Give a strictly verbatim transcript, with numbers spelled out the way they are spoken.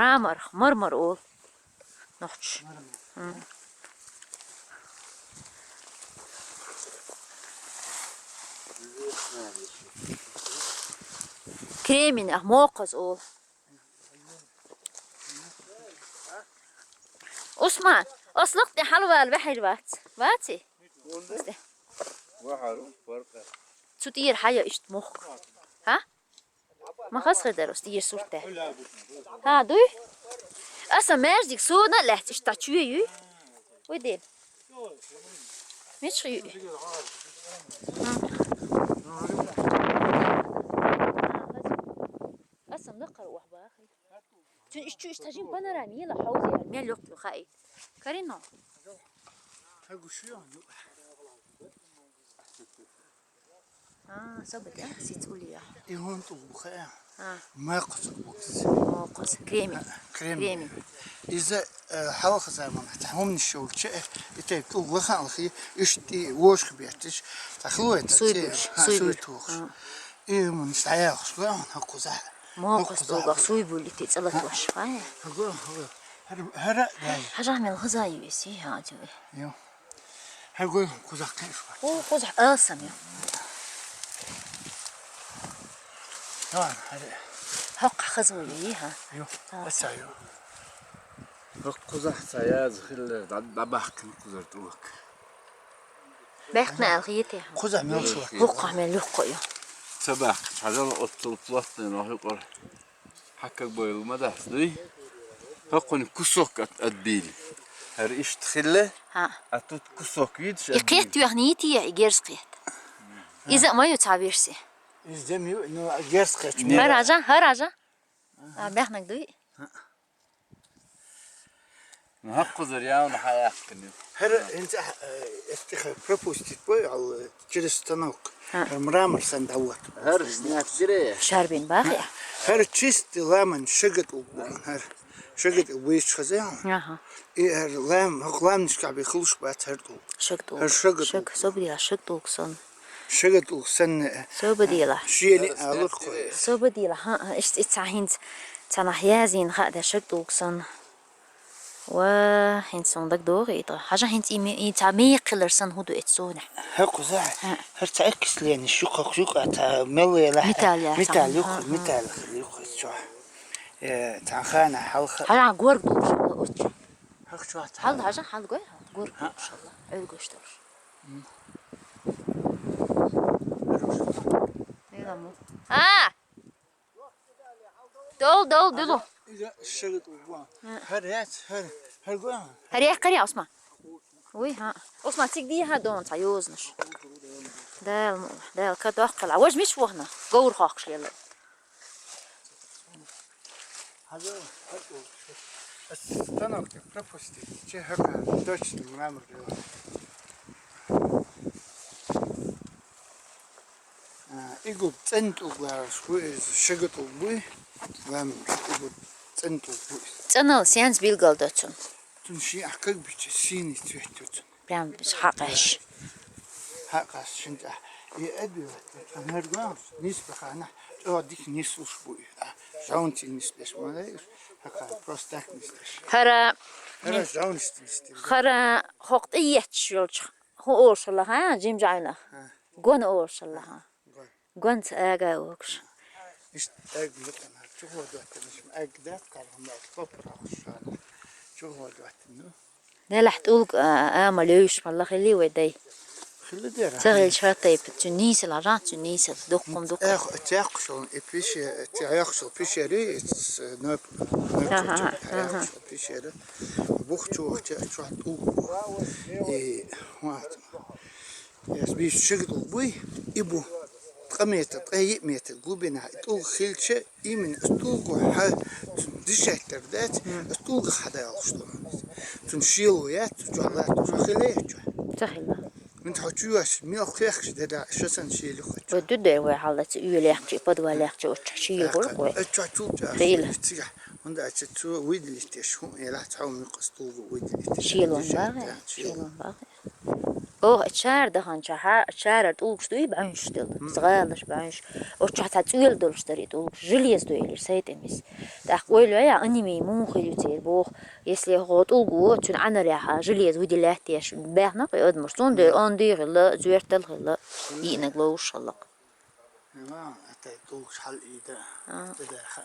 Мрамор, мармар олу. Нохчо. М. Кремень, а, мокхаза олу. Усман, ослукъ тӀе хьалавала ваьхьийла вац. Ваций? Цу тӀера хьая иштта мохк. ХӀа? Ма хаза хир дара оцу тӀера сурт тӀе. ХӀа, дуй? Аса маьждиг суна а лаьцна иштта чоь юй? Вай дела. Мича юй? Аса лакхара охьабахи. Цуьнан иштта чу иштта хьажин панорама ела хьовзийла, мел йоккха ю хаийта. Карино. Хьагуш ю. А, собаде, а, сиц улия. И хӀун тӀулг бу хаьа? А. Мокхаза бу иза. Мокхаза, кремень. А, кремень. Кремень. Иза, э, хьалха заманахь цхьа хӀуманаш йолчу, э, и тайпа тӀулг лаха а лахий, иштта и вожах бетташ, цхьа хилой тӀе, суй буьллуш, ха, суй суй буьллуш. Тухуш. А. И хӀуманаш дӀаяхаш, гой хьуна, хӀокхузахь. Мокхаза тӀулгах суй буьллий те цӀа латош, хӀа? ХӀаго, хӀаго. ХӀара, хӀара а дай. Хьажахь мел хаза ю иза, хӀа, ю. Ю. ХӀара гой кхузахь кхин шу вац. О, кхузахь алсам ю. Ладно, хӀара. ХӀокхахь хаза ву ю, хӀа? Ю. Алсам. Аса ю. ХӀокхузахь ца яза хилла, дӀа-, дӀабахкина кхузара тӀулг. Бехна аьлла хетий хьуна? Кхузахь мел шу вац. ХӀокхахь мел юххе ю. Ца баьккхича хьажал оццул плотный нах юкъара. Хьакаг бойла ма дац, дуй? ХӀокхуьнан кусок ат-, отбили. ХӀара иштта хилла, хӀа, а тут кусок вийдаш и отбили. Кхетта йоьхна йитий, и герз кхетта? Иза а ма ю цхьа версия. Иза дем ю, ну, а герз кхетта. Не. ХӀара хьажа, хӀара хьажа. А, бехнаг дуй? Ну, хӀокхузара явна хьаяьккхина ю. ХӀара хӀинца, э, эс тӀехь пропустить бой, ал, через станок. ХӀа. ХӀара мрамор санна дӀавоьтту. ХӀара снять дира. Шарбин бахи? ХӀара чистый ламан шага тӀулг бу, хӀара. Шага тӀулг буьйцуш хаза яхьа. Аха. И хӀара лам, хӀокху ламанашкахь бен хуьлуш бац хӀара тӀулг. Шага тӀулг. ХӀара шага тӀулг. Шага, собаре, шага тӀулг санна. Шага тӀулг санна. Собаре. Шена алархой. Собаре, хӀа, хӀа, иштта и цхьа хӀинца, цхьанхьа язйина хаа дара шага тӀулг санна. Ва, хӀинца суна дагадогӀий и тӀе. Хьажа хӀинца и ме-, и цхьа мекха хилар санна хӀун ду эцу сунехь? ХӀокхузахь, хӀа, хӀара цхьа эккисленаш ю, хӀокху юкъа цхьа мел вела. Металл яц, металл ю, хӀа, хӀа, металл ю, хӀа, эцу чохь. Э, цхьана хана хьалха. Хьажа горга долуш хилла оцу чохь. ХӀокху чохь цхьа. Хьал хьажа, хьал гой, хьал. Горга, хӀа, долуш хилла. Ӏуьлгаш долуш. М. Дела мо. А! Дол, дол, дулу. Иза шагат угу. ХӀара яц, хӀара, хӀара гуа. ХӀара яхкарий, Усман? Уй, хӀа. Усман, цига дийхьа дона цхьа йозанаш. Дала мо, Дала ка доккхала. Важа мича вахана? Говр хохкаш лела. Хьажа, хьажа. Станок пропусти. Че хӀара точно мрамор делать. А, и губа цӀена тӀулг лараш бу, иза шага тӀулг буй, лам и губа цӀена тӀулг буй. ЦӀанал сенца билгал до цунна? Цунна шен ахь кагбича синий цвет ю цунна. Прям хьакъаш. Хьакъаш шин тӀехь. И адвила, цунна хӀара гуамс, нисбаханахь, чӀогӀа дика нислуш буй. А, жаунци нисбеш ма лайш, хӀакъа просто так нисбеш. ХӀара, хӀара жауниш нисти. ХӀара хӀокху тӀе етташ йолчу. ХӀун олуш хилла, хьа, жимчу Ӏайнах? ХӀа. Гон олуш хилла, хьа. Гон. Гонца ага вогуш. Иштта ага мукъана, чухула доттанаш, ага дац, кхархьама, хопур ахуш шана. Чухула доттан, ну. Делахь тӀулг, а, ама левш малла хили вай дай. Хилла дера. Ца хилча хатайп, цу нийсал, хьажа, цу нийсал, дуккхум дуккхум. Эх, цехушал, и пише, цехушал пишери, с-, нап-, нап-, Аха, чу-, чу-, аха. Цехушал пишери. Бух чу вахча, чу тӀулг. И, вот. Яс бийш шига тӀулг буй, и бу ткъа метр, ткъе йиъ метр глубина, и тӀулг хилча, именно ас тӀулгу хьа цун дишеттар дац, ас тӀулгах хьадалуш ду. Цун шело яц, цу чохь латтуш хиле а чохь. Ца хилла. Мин хьо чу йош, мел кхехкаш де да, шо сан шели хо чу. Вай ду де вай хьалла цу уьйлехчи, подвалехчи, оцу шело гӀур вай. Ас чохь чул ча. Хила. Цигахь, хӀунда аьлча цу выделить деш, хӀун элахь цхьа муьлхха ас тӀулгу выделить деш. Шелон багӀе, шелон багӀе. Оха, чара даханчохь, чарара тӀулгаш дуй бӀаьвнаш дела, гӀалаш бӀаьвнаш. Оцу чохь цхьа цӀоьла долуш дара и тӀулгаш, железо ду элира сайтӀамис. ТӀаккха ойла йой, анемия муха хир ю церан боху, если хӀокху тӀулго, цуьнан Ӏаьнарехь железо выделять деш баьхна-кх и адамаш. Цундела онда хилла, зоьртал хилла, йиънарг ловзуш хилла-кх. Ма, это тӀулгаш хьал и да, А. тӀе даьхьа.